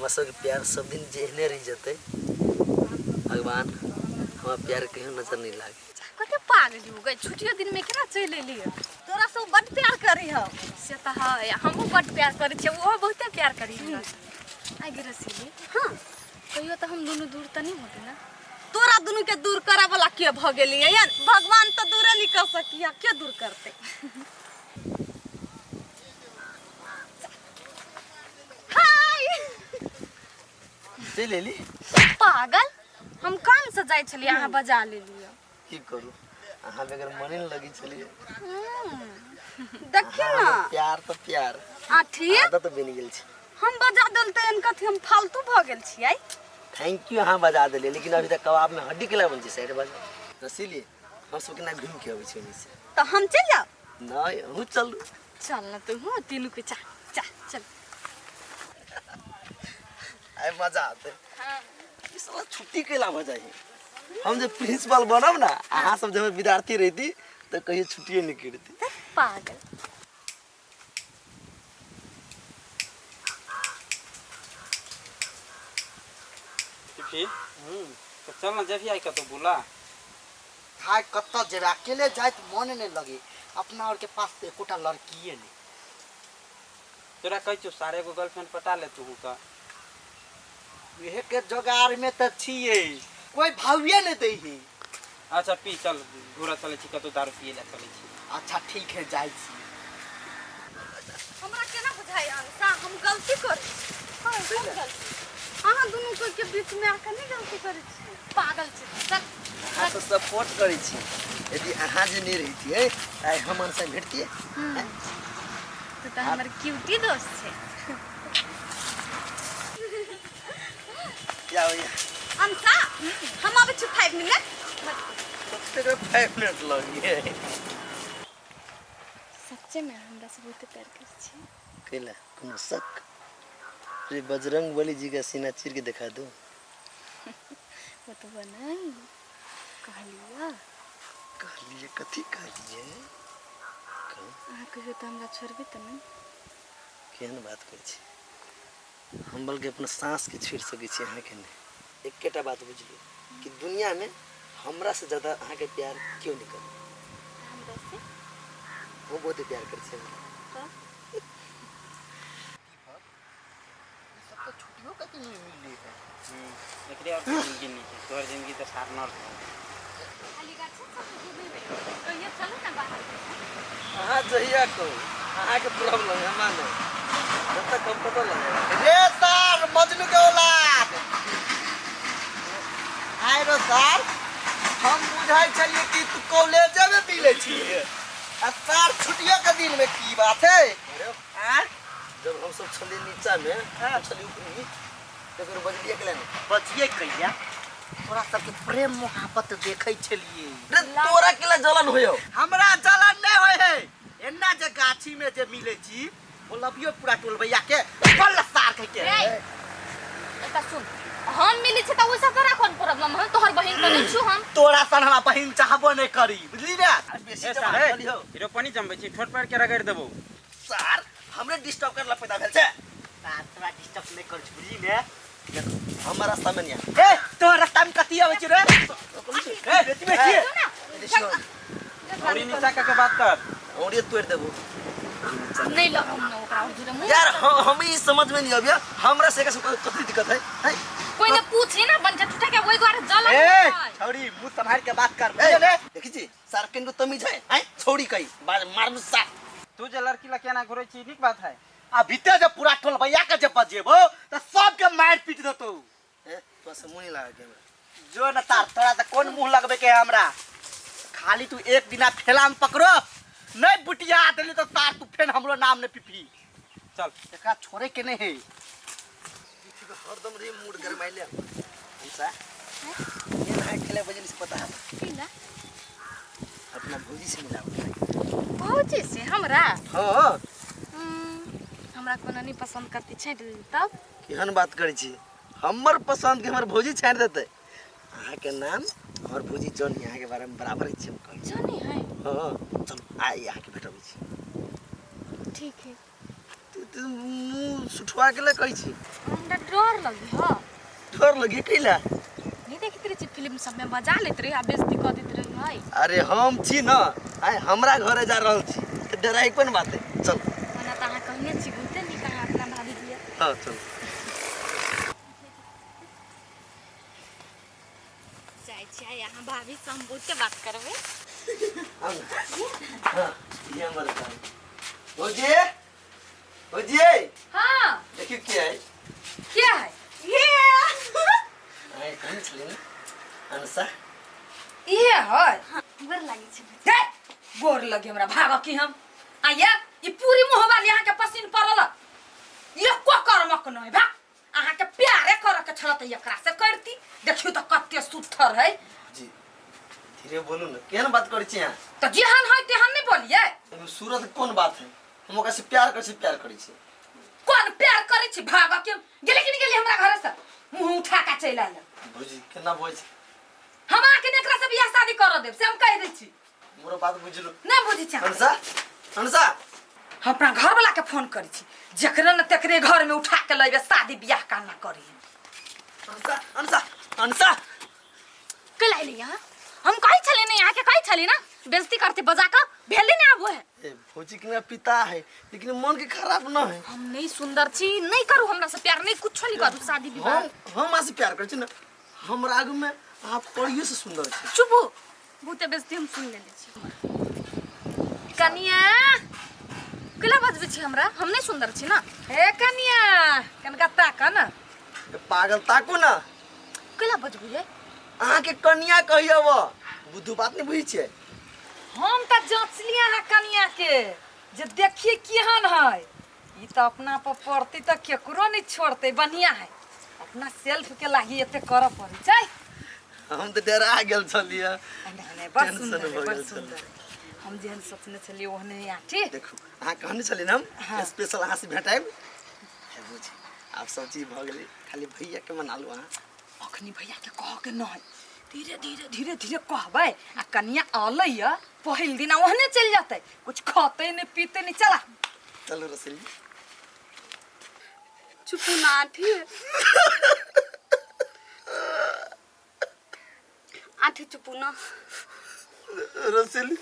हमरा सबके प्यार सब दिन जेहने रहि जेतै। भगवान हमरा प्यार कहियो नजर नहीं लागे। कते पागल हो गए, छुट्टियो दिन में केना चलि एलियै? तोरा सब बड प्यार करी हौ। से तऽ है, हमहूँ बड प्यार करै छियै, ओहो बहुते प्यार करी हमरा। आइ गे रसीली, हाँ, कहियो तऽ हम दुनू दूर तऽ नहि होतै ने? तोरा दुनू के दूर करे वाला के भ गेलियै यार? भगवान तऽ दूरे नहीं कर सकिया, के दूर करते? हाय चलि एली? पागल, हम काम से जाइ छलियै, अहाँ बजा लेलियै। की करू, अहाँ बगैर मने नहीं लगी छलियै। देखी ना, प्यार तऽ प्यार आ ठीक आदत बनि गेल छै। हम बजा देल तऽ एहन कथी हम फालतू भऽ गेल छियै? Thank you, अहाँ बजा देलियै, लेकिन अभी तक कबाब में हड्डी केला बन छै। साइड बजा रसीली, हम सब केना घूमि के अबै छी ओन्ने से। तऽ हम चलि जाउ? नहीं, अहूँ चलू। चल ना तू, हाँ तीनू के चा चा चल। आइ मजा आते। ई साला छुट्टी कैला भऽ जाइ है? हम जे प्रिंसिपल बनब ना, अहाँ सब जब विद्यार्थी रहती तऽ कहियो छुट्टिए नहीं करती। पागल। फिर तो चल ना, जब आई कतौ बोला। भाई कतऽ जेबै? अकेले जाइत मन नहीं लगे। अपना और के पास तऽ एकोटा लड़किए नहीं। तोरा कहै छियौ सारे एगो गर्लफ्रेंड पटा ले तू तऽ। इहे के जोगार में तऽ छियै, कोई भाविए नहीं दै है। अच्छा पी, चल घूरा चलै छी, कतौ दारू पिए ला चलै छी। अच्छा ठीक है, जाइ छी। हमरा केना बुझाइ अंशा, हम गलती करै छी? हाँ, हम गलती, अहाँ दुनू कोई के बीच में आके नहीं गलती करै छी। पागल छी, चल। अहाँ तऽ सपोर्ट करै छी। यदि अहाँ जे नहीं रहितियै, आइ हम अंशा भेटतियै? तू तऽ हमर क्यूटी दोस्त छै। या भैया। अंशा, हम आबै छी 5 मिनट। 5 मिनट लगिए। सच्चे में हमरा से बहुते प्यार करै छी? कैला कोनो शक रे? बजरंग बली जी का सीना चीर के दिखा दो। वो तो बनाई कहलिया। कहलिए? कथी कहलिए? अहाँ कहियो तऽ हमरा छोड़बै तऽ नहि? केहन बात करै छी? हम बल्कि अपना साँस के छोड़ि सकै छी, अहाँके नहि। एकेटा बात बुझलियौ कि दुनिया में हमरा से ज्यादा अहाँके प्यार केओ नहि करत। हमरा से? हम बहुते प्यार करै छी हमरा। ई सब तऽ छुट्टियो के दिन मिले है। एकरे और जिंदगी नहीं छै, तोहर जिंदगी तऽ सार नर्क हो। खाली गाछे सब घुमेबै, कहियो चलू ने बाहर। अहाँ जहिया कहू, अहाँके प्रॉब्लम है, हमरा नहि। जब तक हम कतऽ लऽ जायब। रे सार मजनू के औलाद, आय रो सार, हम बुझै छलियै कि तू कॉलेजे में मिलै छियै, आ सार छुट्टियो के दिन में। की बात है? अरे आँ? जब हम सब छलियै नीचा में, हम छलियै ऊपरी, तकर बजलियै केला नहि? बजिए कहिया? तोरा सबके प्रेम मोहब्बत देखै छलियै। रे तोरा केला जलन होयो? हमरा जलन नहीं होय है। एना जे गाछी में जे मिले छी, बोलबियो पूरा टोलबैया के बल सार कह के। रे एतऽ सुन, हम मिलै छी तऽ ओहिसँ तोरा कोन प्रॉब्लम? हम तोहर बहिन तऽ नहि छु हम। तोरा सन हमरा बहिन चाहबो नहीं करी, बुझली ने? बेसी ए जमा सार, करी हो। हीरो पानी जमबै छी, ठोर पारि के रगड़ि देबौ। सार हमरे डिस्टर्ब करला पैदा भेल छै। सार तोरा डिस्टर्ब नहीं कर छी, बुझली ने? देखो, हमर रास्ता में नहीं आ। ए तोरा रास्ता में कथी आबै छी रे? ए बेटी में छी। औरी नीचा कऽ के बात कर। औरे तोड़ देबो। नहि लगम ने ओकरा उधर मुँह। यार हम ई समझ में नहीं आबिया, हमरा से एकर कथी दिक्कत है? हैं? कोई ने पूछी ना बन टूटा के ओहि दुआरे जलन ए है। छौरी, मुंह संभाल के बात कर, ए, बुझले ने? देखी छी सार केन तमीज है? हैं छोड़ी कई बाज मार सार। तू जे लड़की ला केना घुरै छी, नीक बात है? आ भीतर जे पूरा टोलबैया के जे बजेबो तऽ सबके मारि पीट देतौ। ए तो से मुंह नहीं लगा के हमरा। जो न तार, तोरा तऽ कोन मुंह लगबे के है हमरा? खाली तू एक दिना ठेला में पकड़ो नहीं बुटिया देली तो तार तू फेन हमरो नाम नहीं पिपी। चल। एकरा छोड़े के नहीं है। हरदम रे मूड गरमाइले हमसा। ये नहा खेले बजन से पता है? की ना? अपना भौजी से मिलाओ। भौजी से हमरा? हाँ। हमरा कोनो नहीं पसंद करती, छाँटि देली तब? केहन बात करै छी? हमर पसंद के हमर भौजी छाँटि देतै? अहाँके नाम हमर भौजी जनी अहाँके बारे में बराबर छी हम कहै छी। जानी है। हाँ, चलू आइ अहाँके भेटबै छी। ठीक है। तू मुँह सुठवा के ले कहै छी। हमरा डर लगी ह। डर लगी कैला? नहीं देखैत रहे छी फिल्म सब में बजा लेत रही आ बेइज्जती कऽ दैत रही है। अरे हम छी न, आइ हमरा घरे जा रहल छी तऽ डराइ कोन बात है, चल। ओना तऽ अहाँ कहने छी बहुते नीक अहाँ अपना भाभी दिअ। हाँ चल। जाइ छी आइ अहाँ भाभी से हम बहुते बात करबै। आउ न। हाँ, ये हमर घर। भौजी, भौजी। हाँ। देखियौ के है। के है? ये आइ कहने छलियै ने अनसा। इहे है। गोर लागै छै। हे, गोर लगे हमरा भागऽ की हम आया ई पूरी मुँह वाली अहाँके पसीन पड़ल एको कर्मक नहि भाग। अहाँके प्यारे करऽ के छल तऽ एकरा से करती। देखियौ तऽ कते सुथर है। जी धीरे बोलू ने, केहन बात करै छी अहाँ? तऽ जेहन है तेहन नहि बोलिए। एहिमे सूरत कोन बात है, हम ओकरा से प्यार करै छी, प्यार करै छी। कोन प्यार करै छी? भागऽ के गेली कि नहि गेली हमरा घरे से मुँह उठा के चलि आयल। भौजी केना बोलै छी? हम अहाँके नहि एकरा से बियाह शादी करऽ देब से हम कहि दै छी। हमरो बात बुझलू नहि बुझै छी अहाँ। अनसा, अनसा। हम अपना घरवला के फोन करै छी, जकरे ने तकरे घर में उठा के लैबे शादी बियाह काना करी। अनसा, अनसा, अनसा। कैला अयली अहाँ? हम कहै छली ने अहाँके, कहै छली ना बेइज्जती करते बजा कऽ भेलै ने आबो है। ए भौजी के मेरा पिता है लेकिन मन के खराब न है। हम नहीं सुंदर छी, नहीं करू हमरा से प्यार, नहीं कुछो नहीं करू शादी विवाह। हम अहाँ से प्यार करै छी ने, हमरा आगू में अहाँ परियो से सुंदर छी। चुप हो, बहुते बेइज्जती हम सुन लेने छी। कनिया कैला बजबै छी हमरा? हम नहीं सुंदर छी ना। हे कनिया कनका ताक न। ए, पागल ताकू ना। कैला बजबै है? अहाँ के कनिया कहियो बुद्धू बात नहीं बुझै छियै। हम तऽ जाँचलियै अहाँ कनिया के जे देखिए केहन है, ई तऽ अपना पर पड़तै तऽ केकरो नहीं छोड़तै, बढ़िया है अपना सेल्फ के लागी एते करऽ पड़ै छै। हम तऽ डरा गेल छलियै। नहीं नहीं बड़ टेंशन सुंदर है, भऽ बड़ गेल छलै। सुंदर। हम जेहन सोचने छलियै ओहने आठी। देखू अहाँ कहने छलियै ने हम हाँ। स्पेशल अहाँ से भेटायब। हे बुझी आब सब चीज भऽ गेलै, खाली भैया के मना लू अहाँ। अखनी भैया के कह के नहीं, धीरे धीरे धीरे धीरे कहबै आ कनिया अलै या पहिल दिन ओहने चलि जेतै, कुछ खतै नहीं पीतै नहीं। चला चलू रसीली। चुपू ना आठी, आठी चुपू ना। रसीली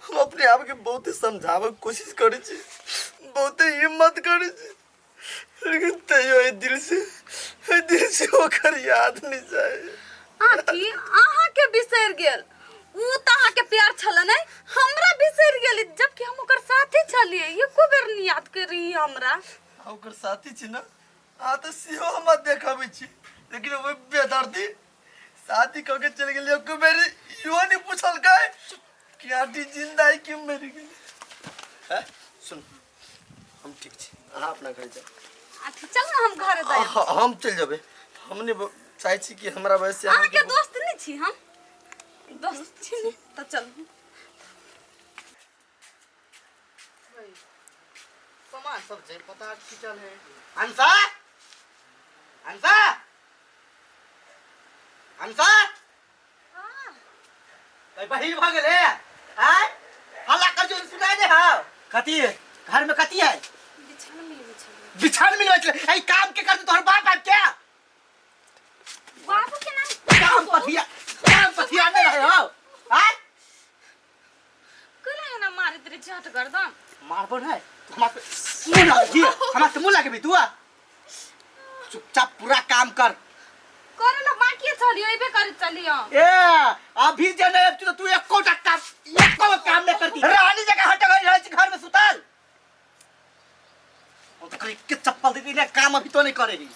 हम अपने आप के बहुत ही समझावे के कोशिश करै छी, बहुत ही हिम्मत करै छी, लेकिन तैयो एहि दिल से, एहि दिल से ओकर याद नहीं जाए। आठी अहाँ के बिसरि गेल, ऊ तऽ अहाँ के प्यार छल नहीं, हमरा बिसरि गेल जबकि हम ओकर साथी छलियै, एको बेर नहीं याद करी हमरा। आ ओकर साथी छी ना, अहाँ तऽ सेहो हमरा देखबै छी, लेकिन ओहि बेदर्दी शादी कऽ के चलि गेलै, एको बेर इहो नहीं पूछलकै कि आंटी जिंदा है कि मरि गेलै। हैं? सुन हम ठीक छी, अहाँ अपना घर जाउ। आठी चल ना हम घर जाय। हम चलि जेबै, हम नहि चाहै छी कि हमरा वजह से अहाँके दोस्त नहीं छी हम, दोस्त छी ने तऽ चलू। सामान सब जे पता खींचल है। अंसा, अंसा, अंसा। हाँ। ए बहिर भ गेल है। आय हल्ला कर जो सुनाई दे। हां कथी है घर में, कथी है? बिछाना मिलबै छलै। बिछान मिलबै छलै? ए काम के कर तोहर बाप आब क्या? बाबू के नाम काम पथिया, काम पथिया नहीं रहे हो। आय केना एना मारैत रहे झट गर्दन? मारबो नहीं तू हमरा से मुंह लागे, हमरा से मुंह लागे तू। चुपचाप पूरा काम कर। करे ला बाकी छलियो, एबे करे चलियो। ए अभी जे नहीं अबती तो तू एको टा काम, एको काम नहीं करती। रानी जगह हट गई रहे घर में सुतल। ओ तो करी के चप्पल दीदी ने काम अभी तो नहीं करेगी।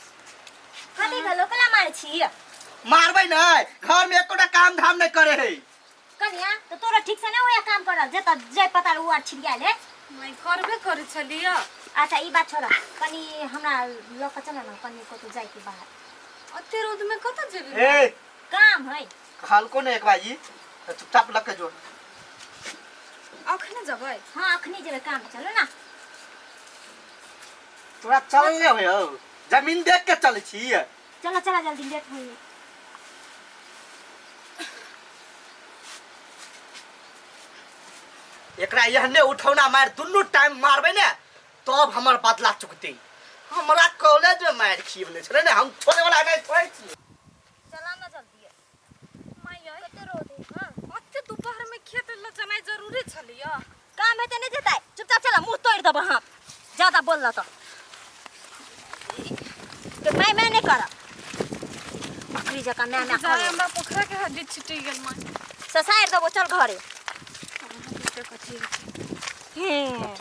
कथी भेलो केना मारै छी? मारबै नहीं, घर में एकोटा काम धाम नहीं करे है। कनिया तो तोरा ठीक से नहीं होया काम करल, जे त जे पता उ आर छिड़ियाल है। नहीं करबे करे छलियो। अच्छा ई बात छोड़ा, कनी हमरा ल के चल न, कनी कतौ जाय के बाहर। अते रौद में कतऽ जेबी? ए काम है। कहलको ने एक बाजी तो चुपचाप लग के जो। अखने जेबै? हाँ अखने जेबै, काम है, चलो ना। तोरा चल नहीं होय हो, जमीन देख के चलै छी। चलो चलो जल्दी लेट होई। एकरा एहने उठौना मार दुनू टाइम मारबै ने तब हमर बदला चुकतै। हमरा कॉलेज में मार खियबने छलै ने, हम छोड़े वाला नहीं थोड़े छी। चला ना जल्दी। माय, कते रोड है? हां। ओते दोपहर में खेत ल जनाइ जरूरी छलिया? काम हेतै नहीं जेतै, चुपचाप चला, मुंह तोड़ देबो हम ज्यादा बोलल तो। के मैं मैं नहीं करब, बकरी जकाँ मैं मैं जा कर। हमरा पोखरा के हड्डी छिटि गेल माय। ससारि देबो, चल घरे। कथी? हम्म।